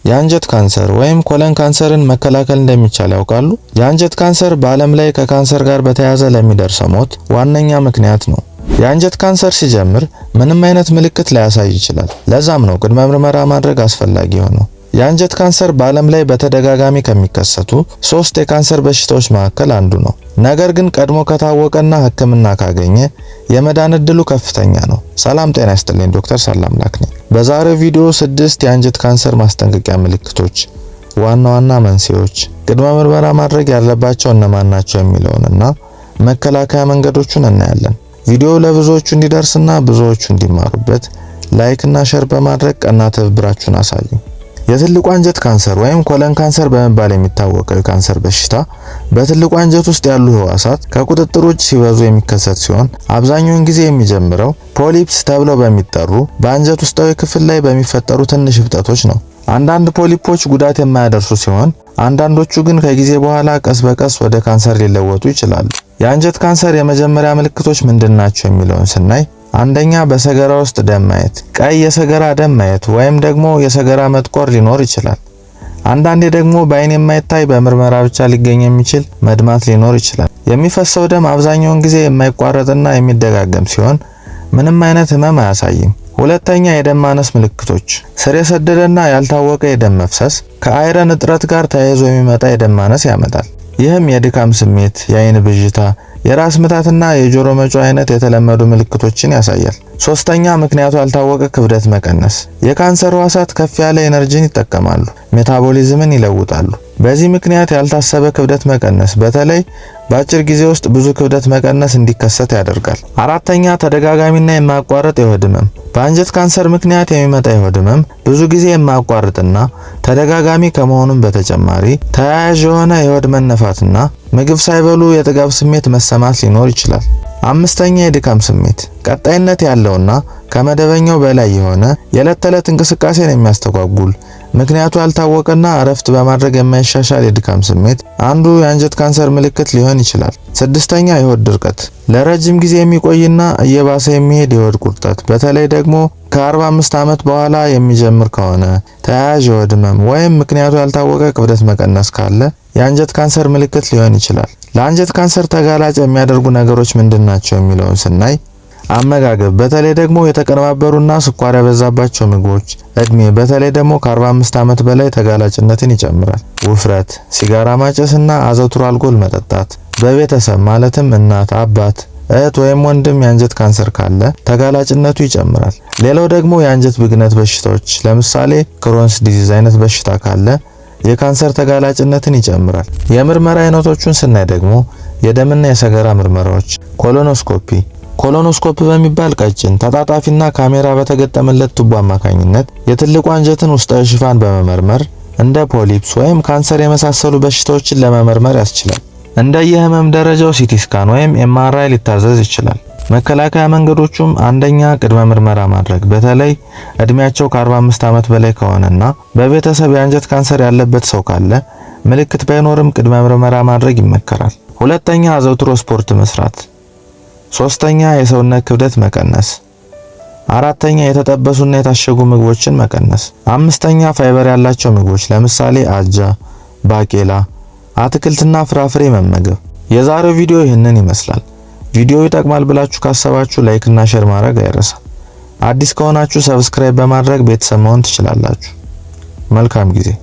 የአንጀት ካንሰር ወይም colon cancer ን መከላከል እንደሚቻል ያውቃሉ? የአንጀት ካንሰር በዓለም ላይ ከካንሰር ጋር በተያያዘ ለሚደርሰው ሞት ዋነኛ ምክንያት ነው። የአንጀት ካንሰር ሲጀምር ምንም አይነት ምልክት ላያሳይ ይችላል። ለዛም ነው ቅድመ ምርመራ ማድረግ አስፈላጊ የሆነው። የአንጀት ካንሰር በዓለም ላይ በተደጋጋሚ ከሚከሰቱ ሶስት የካንሰር በሽታዎች መካከል አንዱ ነው። ነገር ግን ቀድሞ ከታወቀና ሕክምና ካገኘ የመዳን እድሉ ከፍተኛ ነው። ሰላም ጤና ይስጥልኝ፣ ዶክተር ሰላምላክ ነኝ። በዛሬው ቪዲዮ 6 የአንጀት ካንሰር ማስጠንቀቂያ ምልክቶች፣ ዋና ዋና መንስኤዎች፣ ቅድመ ምርመራ ማድረግ ያለባቸው እነማን ናቸው የሚለውንና መከላከያ መንገዶቹን እናያለን። ቪዲዮው ለብዙዎቹ እንዲደርስና ብዙዎቹ እንዲማሩበት like እና share በማድረግ ቀና ትብብራችሁን አሳዩ። የትልቁ አንጀት ካንሰር ወይም colon cancer በመባል የሚታወቀው የካንሰር በሽታ በትልቁ አንጀት ውስጥ ያሉ ህዋሳት ከቁጥጥር ውጭ ሲበዙ የሚከሰት ሲሆን፣ አብዛኛውን ጊዜ የሚጀምረው polyps ተብለው በሚጠሩ በአንጀት ውስጣዊ ክፍል ላይ በሚፈጠሩ ትንሽ እብጠቶች ነው። አንዳንድ polyp ኦች ጉዳት የማያደርሱ ሲሆን፣ አንዳንዶቹ ግን ከጊዜ በኋላ ቀስ በቀስ ወደ ካንሰር ሊለወጡ ይችላሉ። የአንጀት ካንሰር የመጀመሪያ ምልክቶች ምንድናቸው የሚለውን ስናይ፣ አንደኛ፣ በሰገራ ውስጥ ደም ማየት፣ ቀይ የሰገራ ደም ማየት ወይም ደግሞ የሰገራ መጥቆር ሊኖር ይችላል። አንዳንዴ ደግሞ በአይን የማይታይ፣ በምርመራ ብቻ ሊገኝ የሚችል መድማት ሊኖር ይችላል። የሚፈሰው ደም አብዛኛውን ጊዜ የማይቋረጥና የሚደጋገም ሲሆን ምንም አይነት ህመም አያሳይም። ሁለተኛ፣ የደም ማነስ ምልክቶች፣ ስር የሰደደና ያልታወቀ የደም መፍሰስ ከ iron እጥረት ጋር ተያይዞ የሚመጣ የደም ማነስ ያመጣል። ይህም የድካም ስሜት፣ የአይን ብዥታ፣ የራስ ምታትና የጆሮ መጮህ አይነት የተለመዱ ምልክቶችን ያሳያል። ሶስተኛ፣ ምክንያቱ ያልታወቀ ክብደት መቀነስ። የካንሰር ህዋሳት ከፍ ያለ energy ን ይጠቀማሉ፣ metabolism ን ይለውጣሉ። በዚህ ምክንያት ያልታሰበ ክብደት መቀነስ፣ በተለይ በአጭር ጊዜ ውስጥ ብዙ ክብደት መቀነስ እንዲከሰት ያደርጋል። አራተኛ፣ ተደጋጋሚና የማያቋርጥ የሆድ ህመም። በአንጀት ካንሰር ምክንያት የሚመጣ የሆድ ህመም ብዙ ጊዜ የማያቋርጥና ተደጋጋሚ ከመሆኑም በተጨማሪ ተያያዥ የሆነ የሆድ መነፋትና ምግብ ሳይበሉ የጥጋብ ስሜት መሰማት ሊኖር ይችላል። አምስተኛ፣ የድካም ስሜት፣ ቀጣይነት ያለውና ከመደበኛው በላይ የሆነ፣ የዕለት ተዕለት እንቅስቃሴን የሚያስተጓጉል፣ ምክንያቱ ያልታወቀና እረፍት በማድረግ የማይሻሻል የድካም ስሜት አንዱ የአንጀት ካንሰር ምልክት ሊሆን ይችላል። ስድስተኛ፣ የሆድ ድርቀት፣ ለረጅም ጊዜ የሚቆይና እየባሰ የሚሄድ የሆድ ቁርጠት፣ በተለይ ደግሞ ከ45 ዓመት በኋላ የሚጀምር ከሆነ፣ ተያያዥ የሆድ ህመም ወይም ምክንያቱ ያልታወቀ ክብደት መቀነስ ካለ የአንጀት ካንሰር ምልክት ሊሆን ይችላል። ለአንጀት ካንሰር ተጋላጭ የሚያደርጉ ነገሮች ምንድን ናቸው የሚለውን ስናይ፣ አመጋገብ፣ በተለይ ደግሞ የተቀነባበሩና ስኳር የበዛባቸው ምግቦች፣ እድሜ፣ በተለይ ደግሞ ከ45 ዓመት በላይ ተጋላጭነትን ይጨምራል። ውፍረት፣ ሲጋራ ማጨስና አዘውትሮ አልኮል መጠጣት፣ በቤተሰብ ማለትም እናት፣ አባት፣ እህት ወይም ወንድም የአንጀት ካንሰር ካለ ተጋላጭነቱ ይጨምራል። ሌላው ደግሞ የአንጀት ብግነት በሽታዎች፣ ለምሳሌ Crohn's disease አይነት በሽታ ካለ የካንሰር ተጋላጭነትን ይጨምራል። የምርመራ አይነቶቹን ስናይ ደግሞ የደምና የሰገራ ምርመራዎች፣ colonoscopy። Colonoscope በሚባል ቀጭን ተጣጣፊና ካሜራ በተገጠመለት ቱቦ አማካኝነት የትልቁ አንጀትን ውስጣዊ ሽፋን በመመርመር እንደ polyps ወይም ካንሰር የመሳሰሉ በሽታዎችን ለመመርመር ያስችላል። እንደ የህመም ደረጃው CT scan ወይም MRI ሊታዘዝ ይችላል። መከላከያ መንገዶቹም አንደኛ፣ ቅድመ ምርመራ ማድረግ፣ በተለይ እድሜያቸው ከ45 ዓመት በላይ ከሆነና በቤተሰብ የአንጀት ካንሰር ያለበት ሰው ካለ ምልክት ባይኖርም ቅድመ ምርመራ ማድረግ ይመከራል። ሁለተኛ፣ አዘውትሮ ስፖርት መስራት። ሶስተኛ፣ የሰውነት ክብደት መቀነስ። አራተኛ፣ የተጠበሱና የታሸጉ ምግቦችን መቀነስ። አምስተኛ፣ ፋይበር ያላቸው ምግቦች፣ ለምሳሌ አጃ፣ ባቄላ፣ አትክልትና ፍራፍሬ መመገብ። የዛሬው ቪዲዮ ይህንን ይመስላል። ቪዲዮው ይጠቅማል ብላችሁ ካሰባችሁ like እና share ማድረግ አይረሳ። አዲስ ከሆናችሁ subscribe በማድረግ ቤተሰብ መሆን ትችላላችሁ። መልካም ጊዜ።